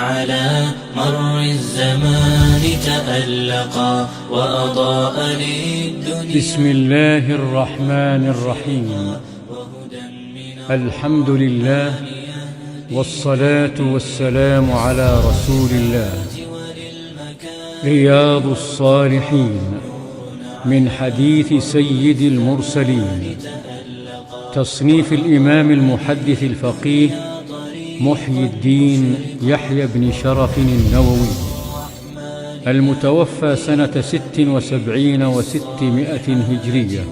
على مر الزمان تألقا وأضاء للدنيا. بسم الله الرحمن الرحيم. وهدى من الحمد لله، والصلاة والسلام على رسول الله. رياض الصالحين من حديث سيد المرسلين، تصنيف الإمام المحدث الفقيه محيي الدين يحيى بن شرف النووي، المتوفى سنة 676 هجرية،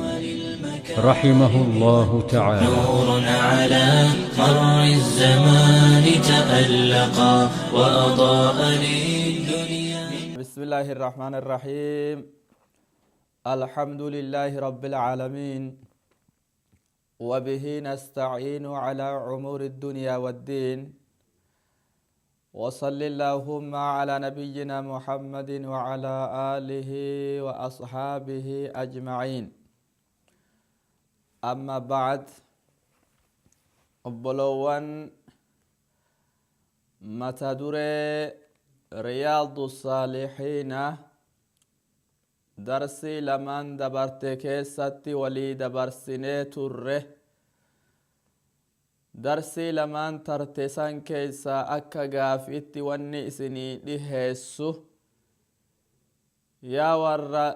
رحمه الله تعالى. نور على مر الزمان تألقا وأضاء للدنيا. بسم الله الرحمن الرحيم، الحمد لله رب العالمين، وبه نستعين على أمور الدنيا والدين، وصل اللهم على نبينا محمد وعلى آله وأصحابه أجمعين. أما بعد، Obboloowwan, mata duree Riyaadu Saalihiina darsii lamaan dabarte keessatti walii dabarsinee turre. Darsii lamaan tarte san keessaa akka gaafiitti wanni isinii dhiheessu, yaa warra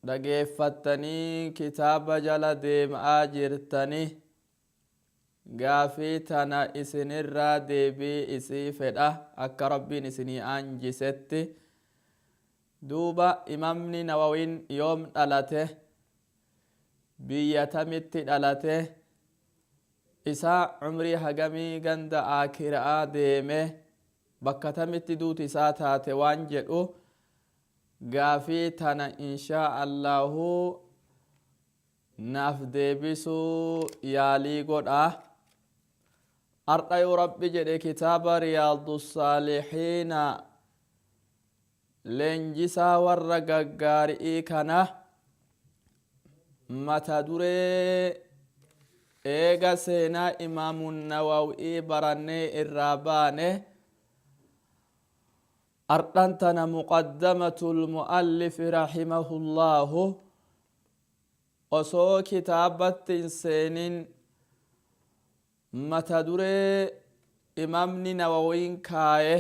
dhageeffattanii kitaaba jala deem'aa jirtani, gaafii tana isinirraa deebii isii fedha akka Rabbiin isinii aanjisetti. Duuba, Imamni Nawawiin yoom dhalate? Biyya tamitti dhalate? Isaa umrii hagamii ganda aakira'aa deeme? Bakka tamitti duuti isaa taate waan jedhu, gaafii tana inshaa Allahu naaf deebisuu yaalii godha. Ardha yoo Rabbi jedhe kitaaba Riyaadu Saalihiina, leenjisaa warra gaggaari'ii kana, mata duree eega seenaa Imaamu Nawawii barannee irraa baane, ardhan tana muqaddamatul mu'allifi rahimahullaahu, osoo kitaabatti hin seenin mata duree Imaamni Nawawiin kaaye,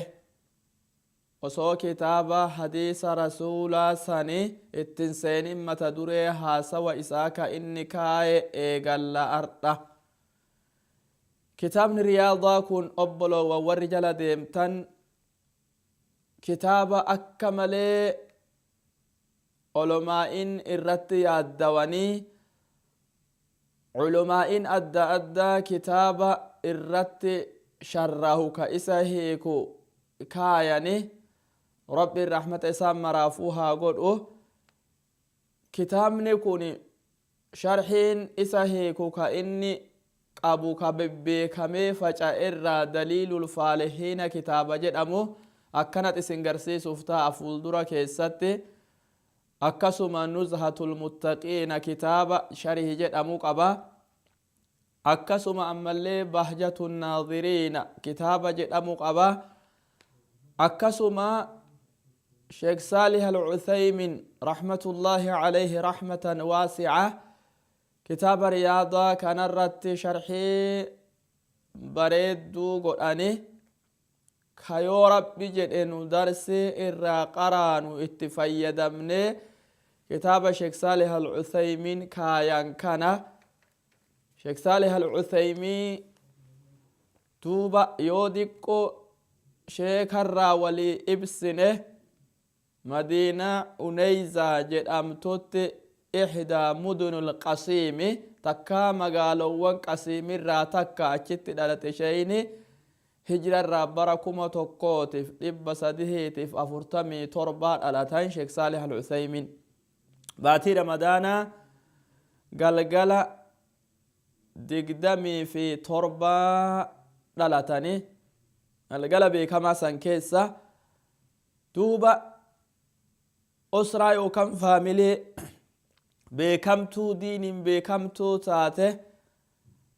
osoo kitaaba hadiisa Rasuulaa sani ittin seenin mata duree haasawa isaa ka inni kaaye eegalla ardha. Kitaabni Riyaadaa kun, obboloowwan warri jala deemtan, kitaaba akka malee olomaa'in irratti yaaddawanii, ulumaa'in adda addaa kitaaba irratti sharrahu ka isa hiiku kaayani. Rabbiin rahmata isaan maraafuu haa godhu. Kitaabni kun sharhiin isa hiiku ka inni qabu ka bebbeekamee faca'e irraa Daliilul Faalihiina kitaaba jedhamu akkanat isin garsiisuuf taa'a fuuldura keessatti. Akkasuma Nuzhatul Muttaqiina kitaaba sharhi jedhamu qaba. Akkasuma ammallee Bahjatun Naadhiriina kitaaba jedhamu qaba. Akkasuma Sheekh Saalih Al-Uthaymin rahmatullahi alayhi rahmatan waasi'a kitaaba Riyaadaa kanarratti sharhii bareedduu godhani, ka yoo Rabbi jedhe nu darsii irraa qaraanu itti fayyadamnee kitaaba Sheekh Saalih Al-Uthaymin kaayan kana. Sheekh Saalih Al-Uthaymin duuba yoo diqqo sheekarraa walii ibsine, Madiinaa Uneyzaa jedhamtutti, ihdaa mudunul Qasiimi, takkaa magaalowwan Qasiimirraa takka, achitti dhalate sheeyni. Hijrarraa bara 1347 dhalatan Sheekh Saalih Al-Uthaymin. Baatii Ramadaanaa galgala 27 dhalatani, galgala beekamaa san keessa. Duuba usraa yookaan faamilee beekamtuu, diiniin beekamtuu taate,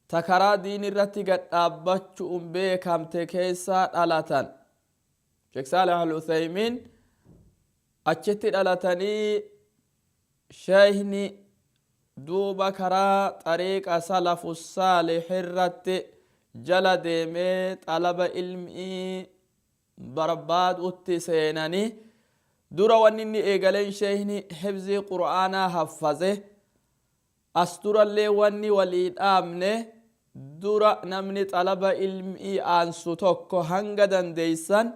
ta karaa diin irratti gad dhaabbachuun beekamte keessaa dhalatan. Sheek Saalih Al-Uthaymiin achitti dhalatanii, sheeyni duuba karaa xariiqa salafu saalih irratti jala deemee xalaba ilmii barbaadutti seenanii. Dura wanni inni eegaleen sheeyni hifzii qur'aanaa haffaze. As durallee wanni walii dhaamne, dura namni xalaba ilmii aansu tokko hanga dandeeysan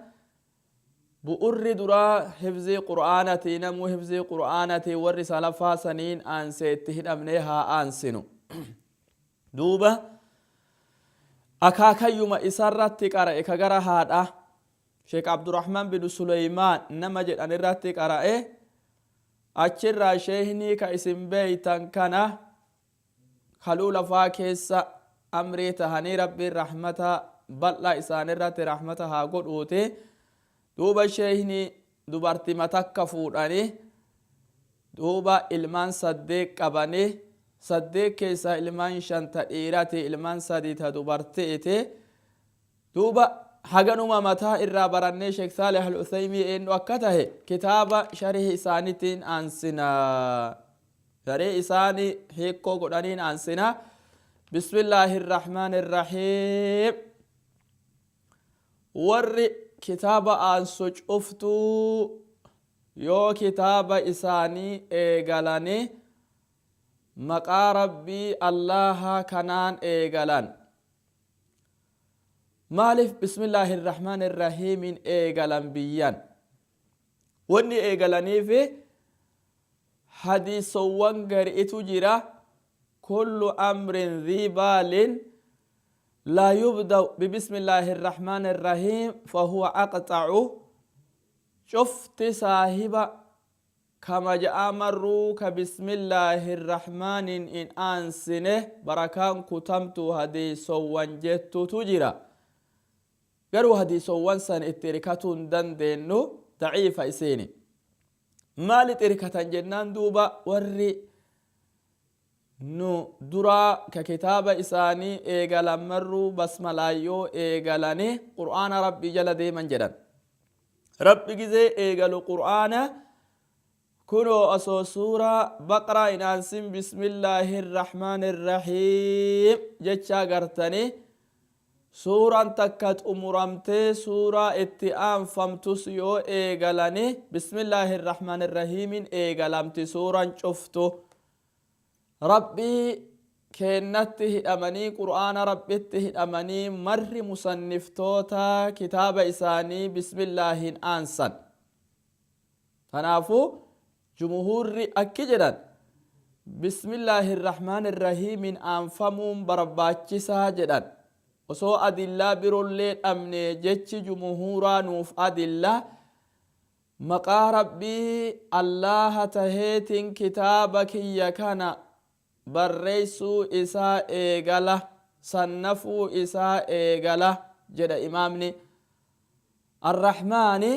bu'urri duraa hifzii qur'aanatii, namuu hifzii qur'aanatii warri salafaa saniin aansee itti hidhamnee haa aansinu. Duuba akaakayyuma isarratti qara'e ka gara haadha Sheek Abdurrahman bin Suleymaan nama jedhan irratti qara'e. Achirraa sheeynii ka isin beeytan kana kaluu lafaa keessa amrii tahanii, Rabbiin rahmata bal'aa isaanirratti rahmata haa godhuuti. Duuba sheeyni dubartima takka fuudhanii, duuba ilmaan 8 qabanii, 8 keessaa ilmaan 5 ta dhiirati, ilmaan 3 ta dubartiiti. Duuba haganuma mataa irraa barannee Sheek Saalih Al-Uthaymii eenyu akka tahe kitaaba sharih isaanitiin aansina. Sharih isaanii hiikkoo godhaniin aansina. Bismillaahi Irrahmaan Irrahiim. Warri kitaaba aansu cuftuu yoo kitaaba isaanii eegalanii maqaa Rabbii Allaahaa kanaan eegalan. Maaliif bismillaahi irrahmaan irrahiimiin eegalan biyyan? Wanni eegalaniifi hadiisowwan gari'itu jira, kullu amrin dhii baalin laa yubda'u bibismillaahi irrahmaan irrahiim fahuwa aqxa'u. Cufti saahiba kama ja'aa marruu ka bismillaahi irrahmaaniin in aansine barakaan kutamtu hadiisowwan jettutu jira. Garuu hadiisowwan san itti irkatuu hin dandeennu, daciifa isiini. Maalit irkatan jennaan, duuba warri nu duraa ka kitaaba isaanii eegalan marruu basmalaan yoo eegalani qur'aana Rabbii jala deeman jedhan. Rabbi gizee eegalu qur'aana kunoo osoo suuraa Baqraa hin aansin bismillaahi irrahmaan irrahiim jechaa gartanii, suuraan takka xumuramtee suuraa itti aanfamtus yoo eegalani bismillaahi irrahmaan irrahiimin eegalamti suuraan cuftu. Rabbii keennatti hidhamanii, qur'aana Rabbitti hidhamanii marri musanniftoota kitaaba isaanii bismillaahiin aansan. Kanaafuu jumhuurri akki jedhan, bismillaahi irrahmaan irrahiimiin aanfamuun barbaachisaa jedhan. Osoo adillaa birollee dhabne jechi jumhuuraa nuuf adilla. Maqaa Rabbii Allaaha taheetiin kitaaba kiyya kana barreessuu isaa eegala, sannafuu isaa eegala jedha imaamni. Arrahmaani,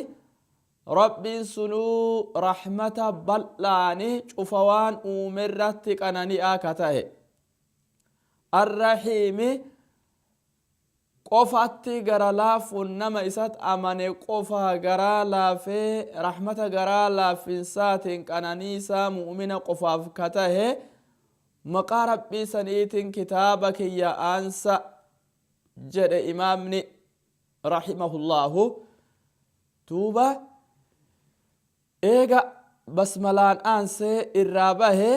Rabbiin sunuu rahmata bal'aani cufa waan uumerratti qanani'aa ka tahe. Arrahiimi, qofatti gara laafuun nama isat amane qofa garaa laafee rahmata garaa laaffinsaatiin qananiisaa mu'mina qofaaf ka tahe, maqaa Rabbii saniitiin kitaaba kiyya aansa jedhe imaamni rahimahullaahu. Duuba eega basmalaan aansee irraa bahe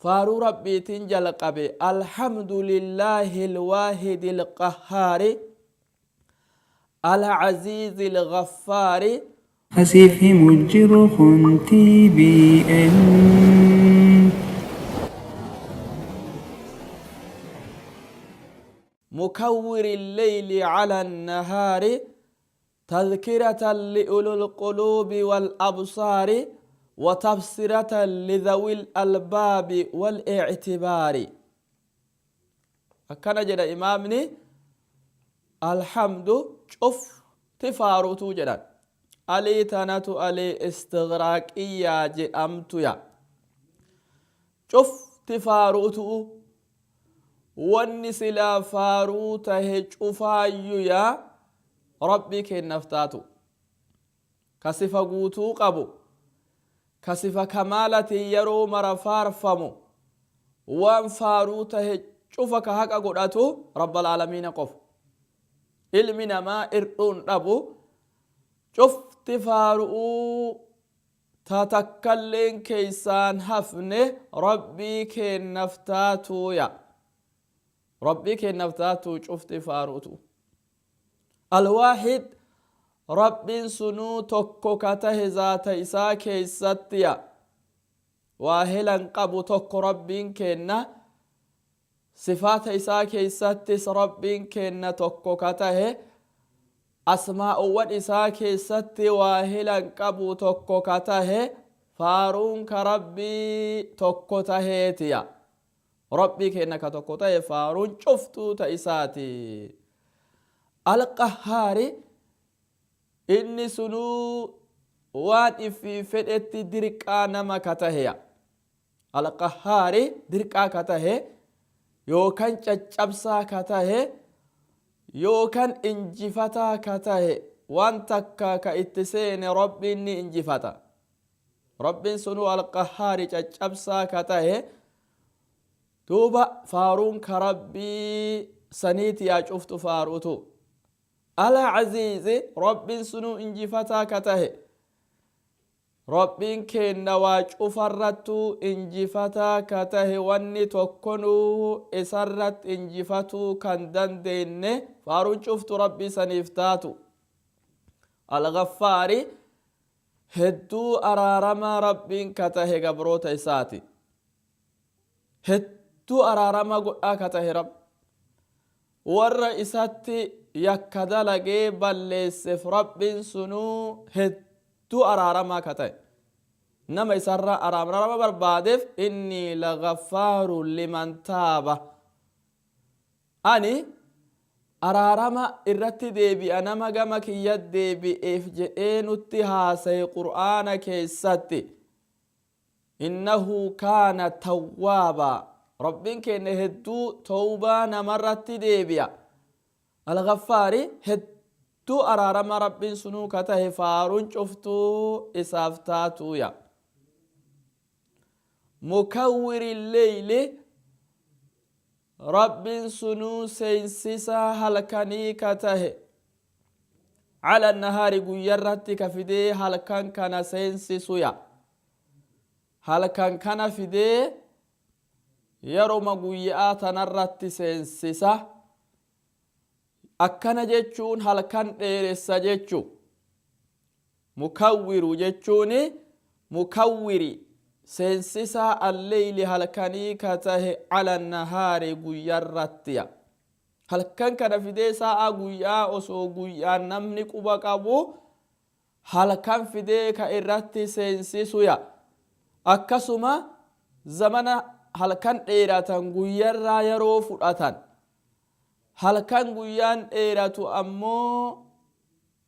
faaruu Rabbiitiin jalqabe: alhamdulillaahi alwaahidi alqahhaari alcaziizi alghaffaari. Asiif himu jiru kun TBN. مكور الليل على النهار تذكرة لأولو القلوب والأبصار وتبصرة لذوي الألباب والاعتبار. Akkana jedha imaamni: alhamdu, cufti faaruutuu jedhan. Alii tanatu alii istighraaqiyyaa jedhamtuya. Cufti faaruutuu, wanni silaa faaruu tahe cufaayyuya. Rabbii keennaaf taatu. Ka sifa guutuu qabu, ka sifa kamaalatiin yeroo mara faarfamu, waan faaruu tahe cufa ka haqa godhatu Rabbal Aalamiina qofa. Ilmi namaa irdhuun dhabu, cufti faaru'uu ta takkalleen keeysaan hafne Rabbii keennaf taatuuya. Rabbii keennaf taatuu cufti faaru'utu. Alwaahid Rabbiin sunuu tokko ka tahe zaata isaa keeysattiya. Waa helan qabu tokko Rabbiin keenna, sifaata isaa keeysattis Rabbiin keenna tokko ka tahe, asmaa'uwwan isaa keessatti waa helan qabu tokko ka tahe, faaruun ka Rabbii tokko taheetiya. Rabbii keenna ka tokko tahe faaruun cuftuu ta isaati. Alqahhaari inni sunuu waan ifii fedhetti dirqaa nama ka taheya. Alqahhaari dirqaa ka tahe yookan caccabsaa ka tahe yookan injifataa ka tahe, waan takka ka itti seene Rabbiin ni injifata. Rabbiin sunuu Alqahhaari caccabsaa ka tahe. Duuba faaruun ka Rabbii saniiti yaa cuftu faaruutu. Al-Aziizi Rabbiin sunuu injifataa ka tahe. Rabbiin keenna waa cufarrattuu injifataa ka tahe, wanni tokkonuu isarratti injifatuu kan dandeenne, faaruun cuftu Rabbii saniif taatu. Al-Ghaffaari hedduu araaramaa Rabbiin ka tahe gabroota isaati. Hedduu araarama godhaa ka tahe Rabbi. Warra isatti yakka dalagee balleessef Rabbiin sunuu hedduu araaramaa ka tahe. Nama isarraa araarama barbaadef innii lagaffaaru liman taaba. Ani araarama irratti deebi'a nama gama kiyya deebi'eef jedhee nutti haasaye Qur'aana keessatti. Innahu kaana tawwaaba. Rabbiin keenya hedduu tawbaa namarratti deebi'a. Al-Ghaffaari hedduu araarama Rabbiin sunuu ka tahe faaruun cuftuu isaaf taatuuya. Mukawwiri leyli Rabbiin sunuu seensisaa halkanii ka tahe cala nahaari guyyarratti ka fidee halkan kana seensisuya. Halkan kana fidee yeroma guyyaa tanarratti seensisa. Akkana jechuun halkan dheeressa jechu. Mukawwiru jechuun mukawwiri seensisaa alleyli halkanii ka tahe cala nahaari guyyarrattiya. Halkan kana fidee sa'a guyyaa osoo guyyaan namni quba qabu halkan fidee ka irratti seensisuya. Akkasuma zamana halkan dheeratan guyyarraa yeroo fudhatan, halkan guyyaan dheeratu ammoo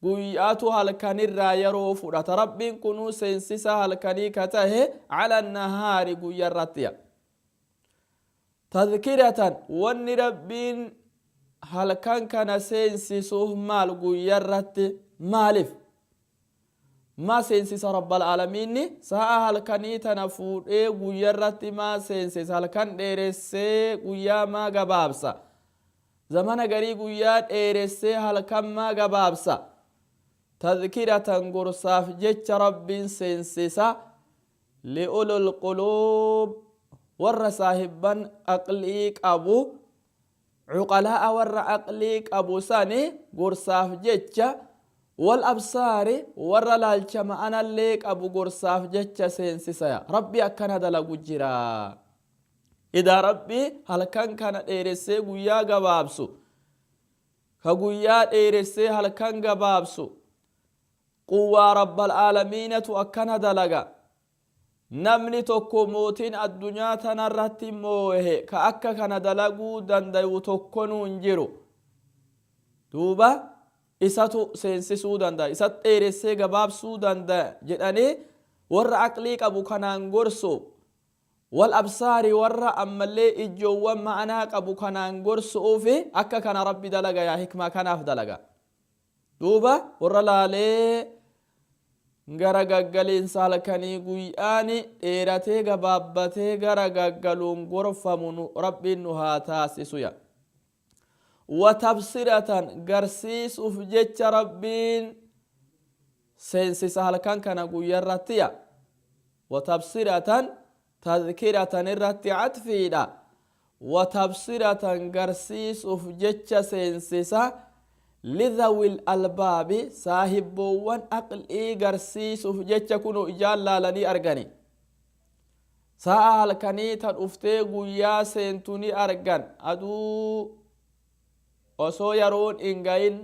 guyyaatu halkanirraa yeroo fudhata. Rabbiin kunuu seensisa halkanii ka tahe cala nahaari guyyarrattiya. Tadhkiratan wanni Rabbiin halkan kana seensisuuf maal guyyarratti maalif maa seensisa Rabbal Aalamiinni sa'a halkanii tana fuudhee guyyarratti maa seensisa, halkan dheeressee guyyaa maa gabaabsa, zamana garii guyyaa dheeressee halkan maa gabaabsa? Tadhkiratan gorsaaf jecha Rabbiin seensisa. Li'ulul quluub warra saahibban aqlii qabu, cuqalaa'a warra aqlii qabu sani gorsaaf jecha, wal absaari warra laalcha ma'anallee qabu gorsaaf jecha seensisaya. Rabbi akkana dalagu jira. Idaa Rabbi halkan kana dheeressee guyyaa gabaabsu, ka guyyaa dheeressee halkan gabaabsu, quwwaa Rabbal Aalamiinatu akkana dalaga. Namni tokko mootiin addunyaa tanarratti moohe ka akka kana dalaguu dandayu tokkonuu hin jiru. Duuba isatu seensisuu danda'a, isa dheeressee gabaabsuu danda'a jedhanii warra aqlii qabu kanaan gorsu. Wal absaari warra ammallee ijjoowwan ma'anaa qabu kanaan gorsu'uufi akka kana Rabbi dalaga yaa hikmaa kanaaf dalaga. Duuba warra laalee gara gaggaliinsa halkanii guyyaani dheeratee gabaabbatee gara gaggaluun gorfamu nu Rabbiin nu haa taasisuya. Watabsiratan garsiisuuf jecha Rabbiin seensisa halkan kana guyyarrattiya. Watabsiratan tadhkiratan irratti atfiidha. Watabsiratan garsiisuuf jecha seensisa lidhawil albaabi saahibboowwan aqlii garsiisuuf jecha kunoo ijaan laalanii argani. Sa'a halkanii ta dhuftee guyyaa seentu ni argan aduu osoo yaroon hin gahin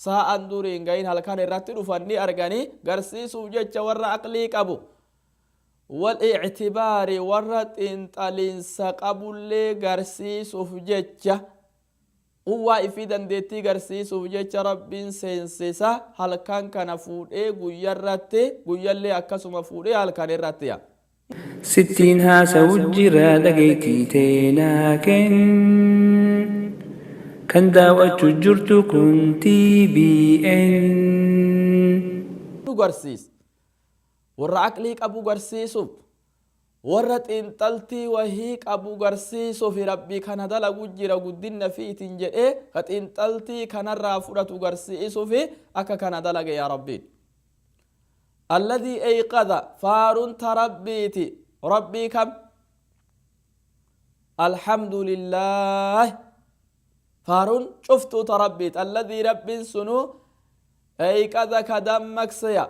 sa'an duri hin gahin halkan irratti dhufan ni arganii garsiisuuf jecha warra aqlii qabu. Wal i'tibaari warra xiinxaliinsa qabullee garsiisuuf jecha quwwaa ifii dandeettii garsiisuuf jecha Rabbiin seensisa halkan kana fuudhee guyyarratti guyyallee akkasuma fuudhee halkan irratti ya. Sittiin haasawu jira dhageettii tee naa kenn Kan daaw'achu jirtu kun TBN. Nu garsiisa. Warra aqlii qabu garsiisuuf, warra xiinxaltii wahii qabu garsiisuuf Rabbii kana dalagu jira guddinna fiitin jedhee ka xiinxaltii kanarraa fudhatu garsiisuuf akka kana dalage yaa Rabbiin. Alladhii eyqadha faarun ta Rabbiiti Rabbii kam? Alhamdulillaah faarun cuftuu ta Rabbiiti alladhii Rabbiin sunuu eyqadha ka dammaqseya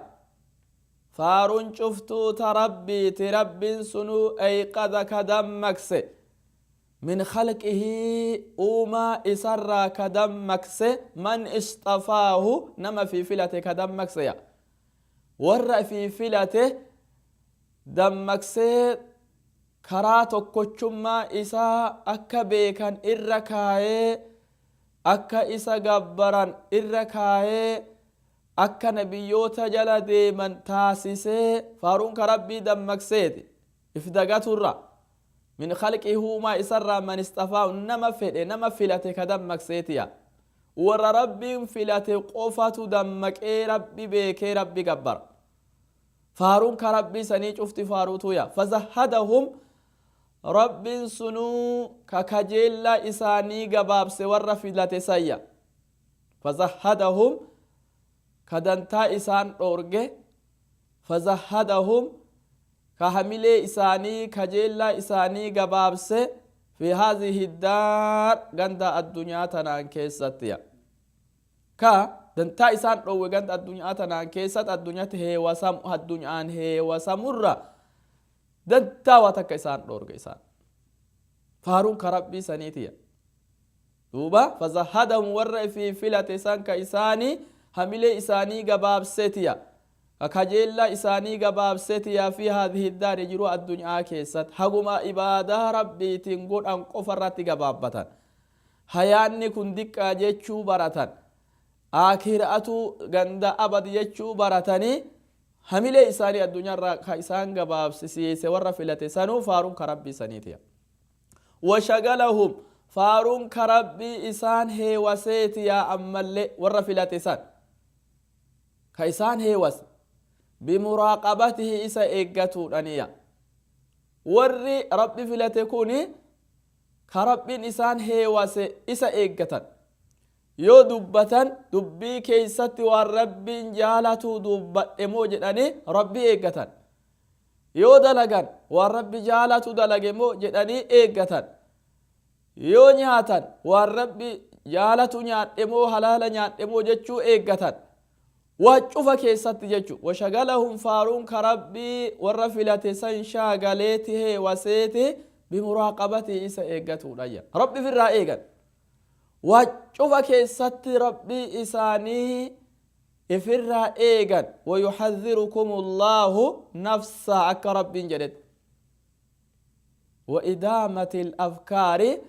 faarun cuftuu ta Rabbiiti Rabbiin sunuu eyqadha ka dammaqse min khalqihii uumaa isarraa ka dammaqse man isxafaahu nama fi filate ka dammaqseya warra fi filate dammaqsee karaa tokkochummaa isaa akka beekan irra kaayee akka isa gabbaran irra kaayee akka nabiyyoota jala deeman taasisee faaruun ka Rabbii dammaqseeti if dagaturra min khalqihi uumaa isarraa man isxafaahu nama fedhe nama filate ka dammaqseetiya warra Rabbiin filate qofatu dammaqee Rabbi beekee Rabbi gabbara Faaruun ka Rabbii sanii cufti faaruutuu ya. Fazahhadahum Rabbiin sunuu ka kajeellaa isaanii gabaabse warra filate san ya. Fazahhadahum ka dantaa isaan dhoorge. Fazahhadahum ka hamilee isaanii kajeellaa isaanii gabaabse fi haadhihi daar ganda addunyaa tanaan keessatti ya. Ka dantaa isaan dhoowwe ganda addunyaa tanaan keessatti addunyatti heewasamu addunyaan heewasamurra dantaa waa takka isaan dhoorge isaan faaruun ka Rabbii saniitiya. Duuba fazahadahum warra ifii filate san ka isaanii hamilee isaanii gabaabsetiya ka kajeellaa isaanii gabaabsetiya fi haadhihi daari jiruu addunyaa keessatti haguma ibaadaa Rabbiitiin godhan qofa irratti gabaabbatan. Hayaanni kun diqqaa jechuu baratan. Aakhiratu ganda abad jechuu baratanii hamilee isaanii addunyaarraa ka isaan gabaabsisiise warra filate sanuu faaruun ka Rabbii saniiti. Washagalahum faaruun ka Rabbii isaan heewaseeti yaa ammallee warra filate san. Ka isaan heewase bimuraaqabatihi isa eeggatuudhaniya. Warri Rabbi filate kuni ka Rabbiin isaan heewase isa eeggatan. Yoo dubbatan dubbii keeysatti waan Rabbiin jaalatuu dubbadhe moo jedhanii Rabbii eeggatan. Yoo dalagan waan Rabbi jaalatu dalage moo jedhanii eeggatan. Yoo nyaatan waan Rabbi jaalatu nyaadhe moo halaala nyaadhe moo jechuu eeggatan. Waa cufa keessatti jechu. Washagalahum faaruun ka Rabbii warra filate san shaagaleeti heewaseeti bimuraaqabatii isa eeggatuudhayya. Rabbi ifirraa eegan. Waa cufa keessatti Rabbii isaanii ifirraa eegan. Wayuhadhirukumullahu nafsaa akka Rabbiin jedhetti. Wa idaamatil afkaari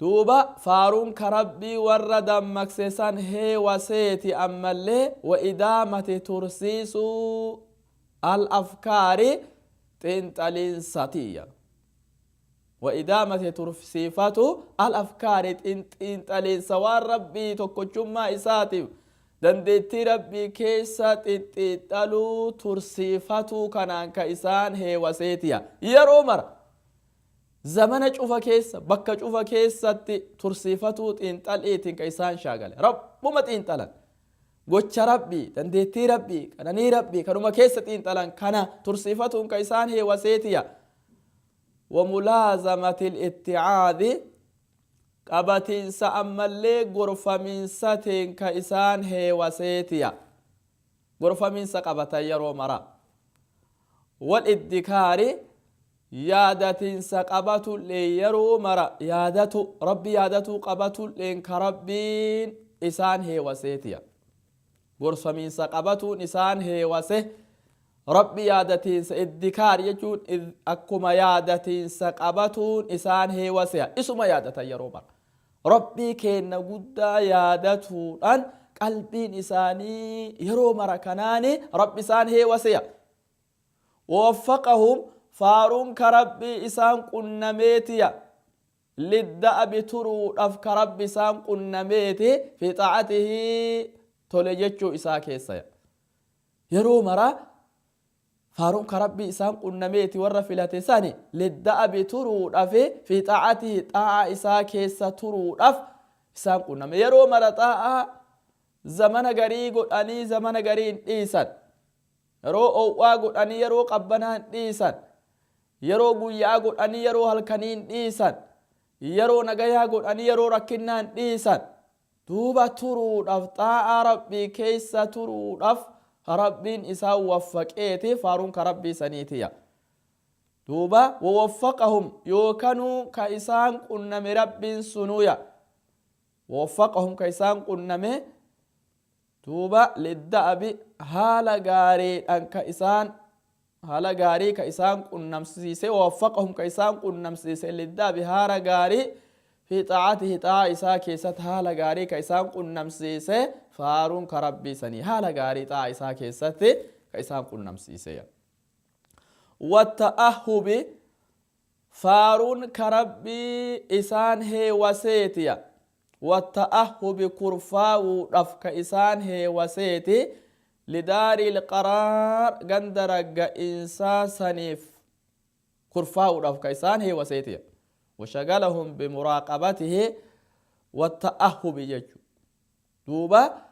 Duuba faaruun ka Rabbii warra dammaqse san heewaseeti ammallee wa idaamati tursiisuu al afkaari xiinxaliinsatiyya. Wa idaamati tursiifatu al afkaari xiinxaliinsa waan Rabbii tokkochummaa isaatiif Dandeettii Rabbii keessa xixxiixxaluu tursiifatuu kanaan ka isaan heewaseetiya. Yeroo mara zamana cufa keessa, bakka cufa keessatti tursiifatuu xiinxal'iitiin ka isaan shaagale. Rabbuma xiinxalan. Gocha Rabbii, dandeettii Rabbii, qananii Rabbii kanuma keessa xiinxalan kana tursiifatuun ka isaan heewaseetiya. Wamulaazamatil itticaadhi, qabatiinsa ammallee gorfaminsatiin ka isaan heewaseetiya. Gorfaminsa qabatan yeroo mara. Wal iddikaari, yaadatinsa qabatullee yeroo mara yaadatu, Rabbi yaadatuu qabatulleen ka Rabbiin isaan heewaseetiya. Gorfamiinsa qabatuun isaan heewase. Rabbi yaadatiinsa, iddikaar jechuun akkuma yaadatiinsa qabatuun isaan heewaseya. Isuma yaadatan yeroo mara. Rabbii keenna guddaa yaadatuudhaan qalbiin isaanii yeroo mara kanaani Rabbi isaan heewaseya. Wawaffaqahum, faaruun ka Rabbii isaan qunnameetiya. Lidda'abi, turuudhaf ka Rabbi isaan qunnameeti, fi xaa'atihi, tole jechuu isaa keessaya. Yeroo mara faaruun ka Rabbii isaan qunnameeti warra filate sani, lidda'abi, turuudhafi, fi xaa'atihi, xaa'aa isaa keessa turuudhaf isaan qunname. Yeroo mara xaa'aa zamana garii godhanii zamana garii hin dhiisan. Yeroo ow'aa godhanii yeroo qabbanaa hin dhiisan. Yeroo guyyaa godhanii yeroo halkanii hin dhiisan. Yeroo nagayaa godhanii yeroo rakkinnaa hin dhiisan. Duuba turuudhaf, xaa'aa Rabbii keessa turuudhaf Rabbiin isaan waffaqeeti, faaruun ka Rabbii saniitiya. Duuba wawaffaqahum, yookanuu ka isaan qunname Rabbiin sunuya. Wawaffaqahum, ka isaan qunname. Duuba lidda'abi, haala gaariidhan ka isaan, haala gaarii ka isaan qunnamsiise, wawaffaqahum, ka isaan qunnamsiise, lidda'abi, haala gaarii, fi xaa'atihi, xaa'a isaa keessatti haala gaarii ka isaan qunnamsiise, faaruun ka Rabbii sanii haala gaarii xaa'a isaa keessatti ka isaan qunnamsiise. Watta'ahubi, faaruun ka Rabbii isaan heewaseetiya. Watta'ahubi, kurfaawuudhaf ka isaan heewaseeti, lidaariil qaraar, ganda ragga'iinsaa saniif kurfaawuudhaf ka isaan heewaseetiya. Washagalahum bimuraaqabatihi watta'ahubi jechu. Duuba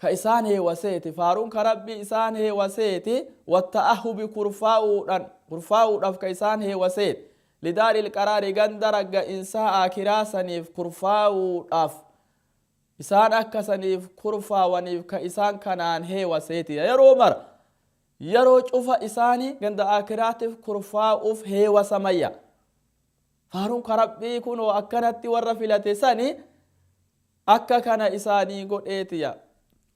ka isaan heewaseeti, faaruun ka Rabbii isaan heewaseeti, watta'ahubi, kurfaa'uudhan, kurfaa'uudhaf ka isaan heewaseeti, lidaaril qaraari, ganda ragga'insaa aakiraa saniif kurfaa'uudhaf, isaan akka saniif kurfaawaniif ka isaan kanaan heewaseeti. Yeroo mara, yeroo cufa isaani ganda aakiraatiif kurfaa'uuf heewasamayya. Faaruun ka Rabbii kunoo akkanatti warra filate sani akka kana isaanii godheetiya.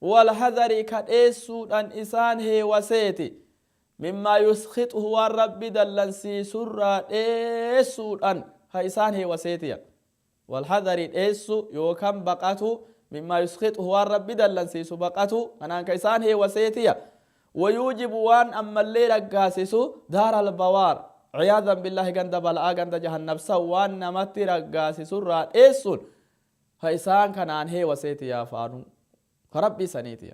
Walhadari, ka dheessuudhan isaan heewaseeti. Mimmaa yuskhixuhu, waan Rabbi dallansiisurraa dheessuudhan ka isaan heewaseetiya. Walhadari, dheessu yookan baqatu, mimmaa yuskhixuhu, waan Rabbi dallansiisu baqatu kanaan ka isaan heewaseetiya. Wayuujibu, waan ammallee raggaasisu, daaral bawaar, ciyaazan billaahi, ganda bala'aa, ganda jahannabsan waan namatti raggaasisurraa dheessuun ka isaan kanaan heewaseeti yaa faanuu ka Rabbii saniiti.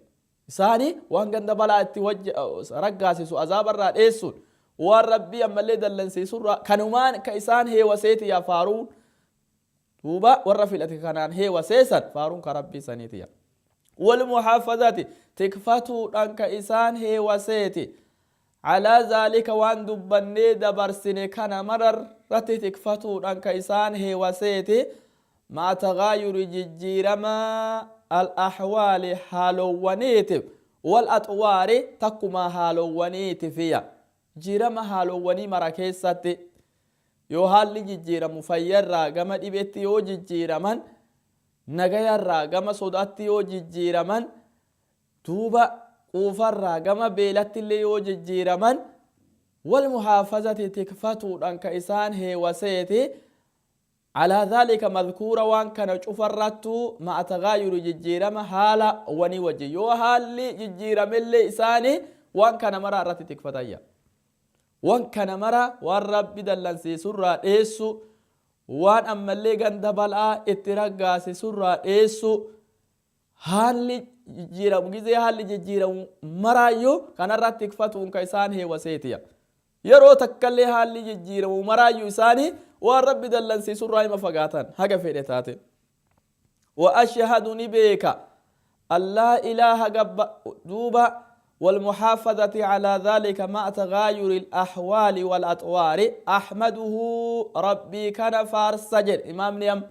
Isaani waan ganda balaa itti raggaasisu azaabarraa dheessuun, waan Rabbii ammallee dallansiisurraa kanumaan ka isaan heewaseeti yaa faaruun. Duuba warra filate kanaan heewaseesan faaruun ka Rabbii saniiti yaa. Walmuhaafazati, tikfatuudhaan ka isaan heewaseeti. Calaa zaalika, waan dubbannee dabarsine kana mararratti tikfatuudhaan ka isaan heewaseeti. Ma'a tagaayuri, jijjiirama, al ahwaali, haalowwaniitif, wal axwaari, takkumaa haalowwaniitifiya. Jijjiirama haalowwanii mara keessatti yoo haalli jijjiiramu, fayyarraa gama dhibetti yoo jijjiiraman, nagayarraa gama sodaatti yoo jijjiiraman, duuba quufarraa gama beelattillee yoo jijjiiraman, wal muhaafazati, tikfatuudhaan ka isaan heewaseeti. Calaa dhaalika madhkuura, waan kana cufarrattuu, ma'a tagaayuri, jijjiirama haala wanii wajjin yoo haalli jijjiiramellee isaani waan kana maraa irratti tikfatayya. Waan kana mara, waan Rabbi dallansiisurraa dheessu, waan ammallee ganda bal'aa itti raggaasisurraa dheessu, haalli jijjiiramu, gizee haalli jijjiiramu maraayyuu kanarratti tikfatuun ka isaan heewaseetiya. Yeroo takkallee haalli jijjiiramu maraayyuu isaanii waan Rabbi dallansiisurraa hima fagaatan haga fedhe taate. Wa ashhadu, ni beeka, an laa ilaaha gabba duuba والمحافظة على ذلك مع تغاير الأحوال والأطوار. أحمده، ربي كان فارس جل إمام نيم،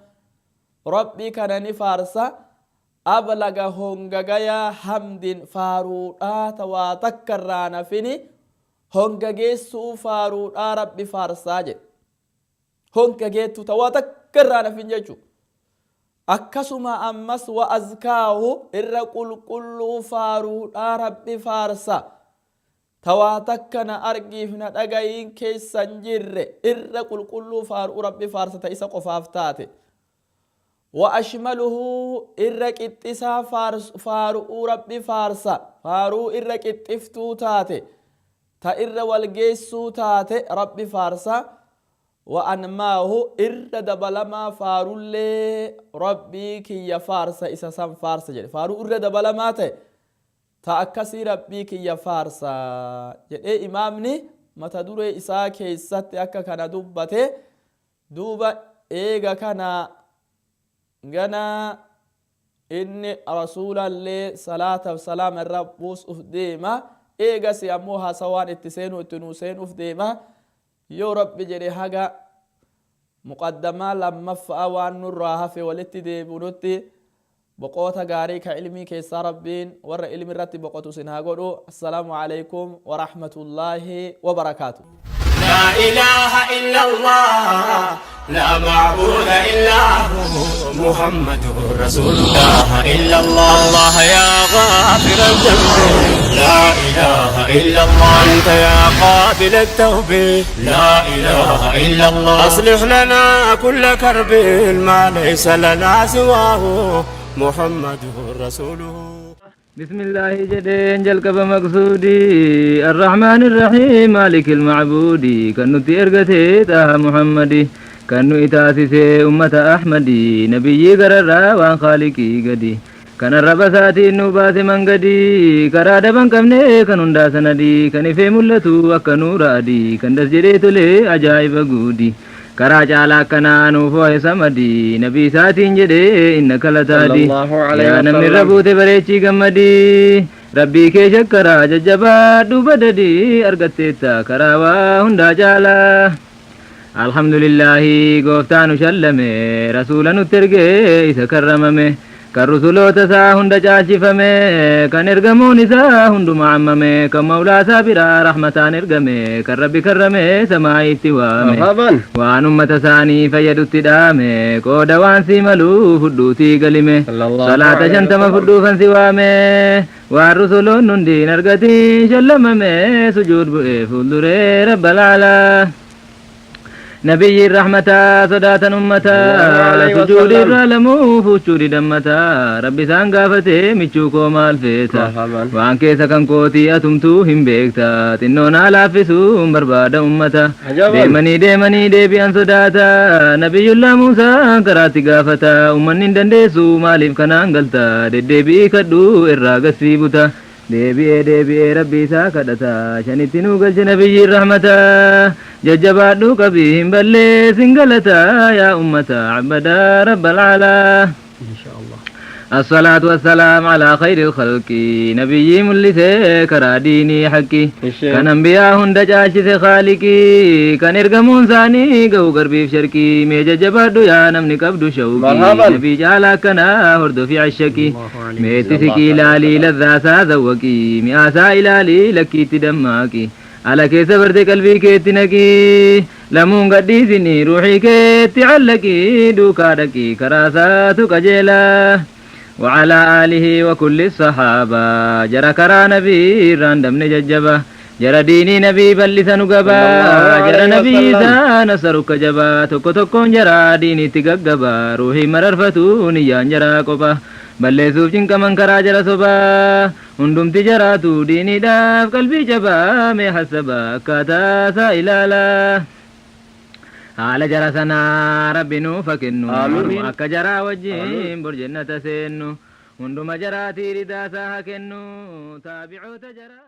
ربي كان نفارس أبلغ هنغغيا حمد فارودا تواتكرانا فيني هنغغيسو فارودا ربي فارسا جل هنغغيتو تواتكرانا فين جيجو. Akkasuma ammas wa azkaahu, irra qulqulluu faaruudha Rabbi faarsa, tawaa takka na argiif na dhagayiin keessan jirre, irra qulqulluu faaruu Rabbi faarsa ta isa qofaaf taate. Wa ashmaluhu, irra qixxisaa faaruu Rabbi faarsa, faaruu irra qixxiftuu taate, ta irra walgeessuu taate Rabbi faarsa. Wa anmaahu, irra dabalamaa faarullee Rabbii kiyya faarsa, isa san faarsa jedhe. Faaruu irra dabalamaa ta'e ta akkasii Rabbii kiyya faarsa jedhee imaamni mata duree isaa keessatti akka kana dubbate. Duuba eega kana gana inni Rasuulallee salaataaf salaama irra buusuuf deema. Eegasi ammoo haasawaan itti seenuu itti nuu seenuuf deema. Yoo Rabbi jedhe, haga muqaddamaa lammaffaa waan nurraa hafe walitti deebinutti, boqoota gaarii ka ilmii keessaa Rabbiin warra ilmi irratti boqotu isin haa godhu. Assalaamu alaykum warahmatullaahi wabarakaatu. لا إله إلا الله، لا معبود إلا هو، محمد رسول الله إلا الله. الله يا غافر الذنب، لا إله إلا الله، أنت يا قابل التوب، لا إله إلا الله، أصلح لنا كل كرب، ما ليس لنا سواه، محمد رسوله. بسم الله jedheen jalqaba maqsuudii، الرحمن الرحيم مالك المعبود، kan nutti ergate Xaha Muhammadi, kan nu itaasise ummata Ahmadi, nabiyyi gararraa waan Khaaliqii gadi, kan arraba isaatiin nu baase mangadii karaa daban qabne, kan hundaa sanadii, kan ifee mul'atu akka nuura adii, kan das jedhee tole ajaa'iba guudi, karaa caalaa akkanaa nuuf ho'e samadii, nabii isaatiin jedhee inna kalataadi. Yaa namni irra buute bareechii gammadii, Rabbii kee shakkaraa jajjabaadhu badadii, argatteetta karaa waa hundaa caalaa. Alhamdulillaahi, gooftaa nu shallame, Rasuula nutti ergee isa karramame, kan rusuloota isaa hunda caalchifame, kan ergamuun isaa hunduma ammame, kan Mawlaa isaa biraa rahmataan ergame, kan Rabbi karrame samaa'itti waame, waan ummata isaanii fayyadutti dhaame. Qooda waan sii maluu fudhuutii galime, salaata 50 fudhuufan si waame. Waan rusuloon hundiin argatiin shallamame, sujuud bu'ee fuulduree Rabbal aalaa. Nabiyyiin rahmataa sodaatan ummataa, sujuudi irraa lamuu fuuchuu didammataa. Rabbi isaan gaafate, "Michuu koo, maal feeta? Waan keessa kan kootii atumtuu hin beekta. Xinnoo naa laaffisuun barbaada ummata." Deemanii deemanii deebi'an sodaata. Nabiyyullaa Muusaa karaatti gaafata, "Ummanni hin dandeessu, maaliif kanaan galta? Deddeebi'ii kadhu, irraa gassii buta." Deebi'ee deebi'ee Rabbi isaa kadhata, shanitti nuu galche nabiyyiin rahmata. Jajjabaadhuu qabii, hin balleessin galata, yaa ummata abbadaa Rabbal aalaa. الصلاة والسلام على خير الخلق، نبي ملسي كرا ديني حقي، كان أنبياء هند جاشس خالقي، كان إرقمون ثاني قو قربي في شركي. ميجا جبادو يا نمني قبدو شوقي، نبي جالا كنا هردو في عشكي. ميتي سكي لالي لذا سا ذوقي، مئاسا إلالي لكي تدماكي، على كيس برد قلبي كيتي نكي، لمون قديسني روحي كيتي علقي، دوكا دكي كراساتو كجيلا. وعلى آله وكل الصحابة، جرى كرا نبي راندم نججبا، جرى ديني نبي بلسن قبا، جرى نبي نصرك جبا، tokko tokkoon jara diinitti gaggaba, ruuhii mararfatu niyyaan jara qofa balleessuuf cinqaman karaa jara sobaa. Hundumti jaraatu diiniidhaaf qalbii jabaa, mee hasaba akkaataa isaa ilaalaa. Haala jara sanaa Rabbi nuufa kennu, akka jaraa wajjin bor jannata seennu. Hunduma jaraatii ridaasaa haa kennu taabi'oota jaraa.